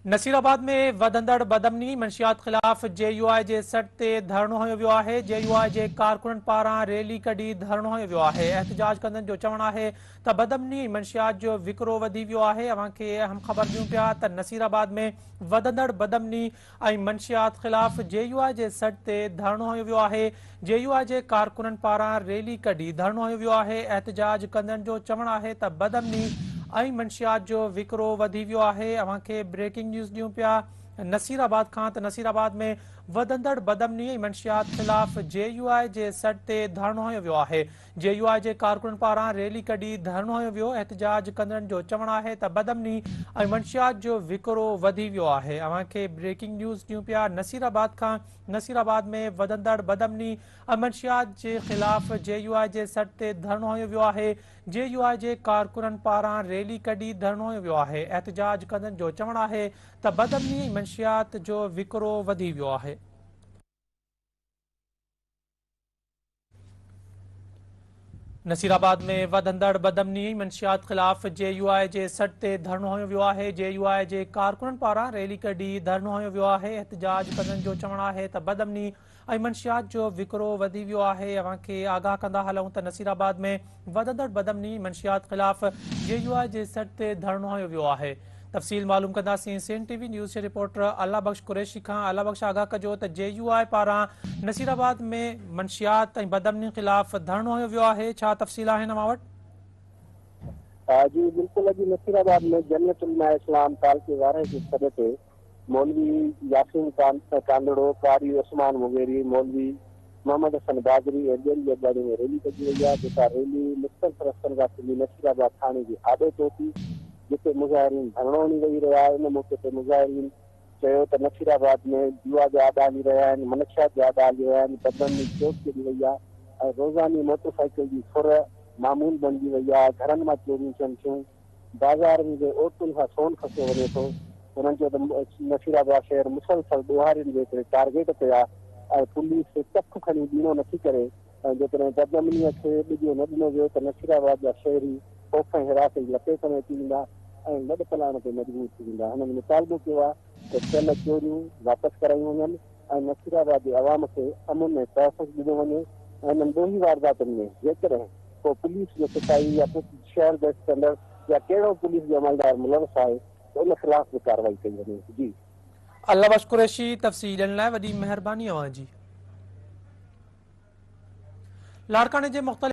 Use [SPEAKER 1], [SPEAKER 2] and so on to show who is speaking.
[SPEAKER 1] نصيرآباد ۾ وڌندڙ بدامني، منشيات خلاف جي يو آء جي سڏ تي ڌرڻو هنيو ويو آهي، جي يو آء جي ڪارڪنن پاران ريلي ڪڍي ڌرڻو هنيو ويو آهي، احتجاج ڪندڙن جو چوڻ آهي ته بدامني ۽ منشيات جو وڪرو وڌي ويو آهي، اوهان کي اهم خبر ڏيون پيا ته نصيرآباد ۾ وڌندڙ بدامني ۽ منشيات خلاف جي يو آء جي سڏ تي ڌرڻو هنيو ويو آهي، جي يو آء جي ڪارڪنن پاران ريلي ڪڍي ڌرڻو هنيو ويو آهي، احتجاج ڪندڙن جو چوڻ آهي ته بدامني ۽ منشيات جو وڪرو وڌي ويو آهي، اوهان کي بريڪنگ نيوز ڏيون پيا نصيرآباد کان ته نصيرآباد ۾ وڌندڙ بدامني ۽ منشيات خلاف جي يو آء جي سڏ تي ڌرڻو هنيو ويو آهي، جي يو آء جي ڪارڪنن پاران ريلي ڪڍي ڌرڻو هنيو ويو، احتجاج ڪندڙن جو چوڻ آهي ته بدامني ۽ منشيات جو وڪرو وڌي ويو آهي، اوهان کي بريڪنگ نيوز ڏيون پيا نصيرآباد کان نصيرآباد ۾ وڌندڙ بدامني ۽ منشيات جي خلاف جي يو آء جي سڏ تي ڌرڻو هنيو ويو آهي، جي يو آء جي ڪارڪنن پاران ريلي ڪڍي ڌرڻو هنيو ويو آهي، احتجاج ڪندڙن جو چوڻ آهي ته بدامني ۽ منشيات جو وڪرو وڌي ويو آهي. نصيرآباد ۾ وڌندڙ بدامني ۽ منشيات خلاف جي يو آء جي سڏ تي ڌرڻو هنيو ويو آهي، جي يو آء جي ڪارڪنن پاران ريلي ڪڍي ڌرڻو هنيو ويو آهي، احتجاج ڪندڙن جو چوڻ آهي ته بدامني ۽ منشيات جو وڪرو وڌي ويو آهي، اوهان کي آگاهه ڪندا هلون ته نصيرآباد ۾ وڌندڙ بدامني منشيات خلاف جي يو آء جي سڏ تي ڌرڻو هنيو ويو آهي، تفصيل معلوم ڪنداسين سنڌ ٽي وي نيوز جي رپورٽر الله بخش قريشي کان، الله بخش آگاهه ڪجو ته جي يو آء پاران نصيرآباد ۾ منشيات ۽ بدامني خلاف ڌرڻو هنيو ويو آهي، ڇا تفصيل آهن اوهان وٽ؟
[SPEAKER 2] جي بلڪل اڄ نصيرآباد ۾ جمعيت علماء اسلام تعلقي وارهه جي سڏ تي مولوي ياسين ڪانڌڙو، قاري عثمان مغيري، مولوي محمد حسن باگري ۽ ٻين جي اڳواڻي ۾ ريلي ڪڍي وئي آهي، جيڪا ريلي مختلف رستن کان ٿيندي نصير آباد ٿاڻي جي آڏو پهتي، جتي مظاهرين ڌرڻو هڻي ويهي رهيا، ان موقعي تي مظاهرين چيو ته نصير آباد ۾ جوا جا اڏا هلي رهيا آهن، منشيات جا اڏا هلي رهيا آهن، بدامني چوٽ چڙهي وئي آهي ۽ روزاني موٽر سائيڪل جي ڦر معمول بڻجي وئي آهي، گهرن مان چوريون ٿين ٿيون. بازارن جي عورتن کان سون کسيو وڃي ٿو. هنن چيو ته نصيرآباد شهر مسلسل ڏوهارين جي هڪڙي ٽارگيٽ تي آهي ۽ پوليس ڪک کڻي ٻيڻو نٿي ڪري ۽ جيڪڏهن بدامنيء کي ٻجو نه ڏنو ويو ته نصيرآباد جا شهري خوف ۽ هراس جي لپيٽ ۾ اچي ويندا ۽ لڏپلاڻ تي مجبور ٿي ويندا. هنن مطالبو ڪيو آهي ته ٿيل چوريون واپس ڪرايون وڃن ۽ نصيرآباد جي عوام کي امن ۽ تحفظ ڏنو وڃي ۽ انهن ڏوهي وارداتن ۾ جيڪڏهن ڪو پوليس جو سپاهي يا شهر گشت ڪندڙ يا ڪهڙو پوليس جو عملدار ملوث آهي ته ان خلاف به ڪارروائي ڪئي وڃي. جي.
[SPEAKER 1] الله بخش قريشي تفصيل ڏيڻ لاء وڏي مهرباني اوهان جي. لاڙڪاڻي جي مختلف.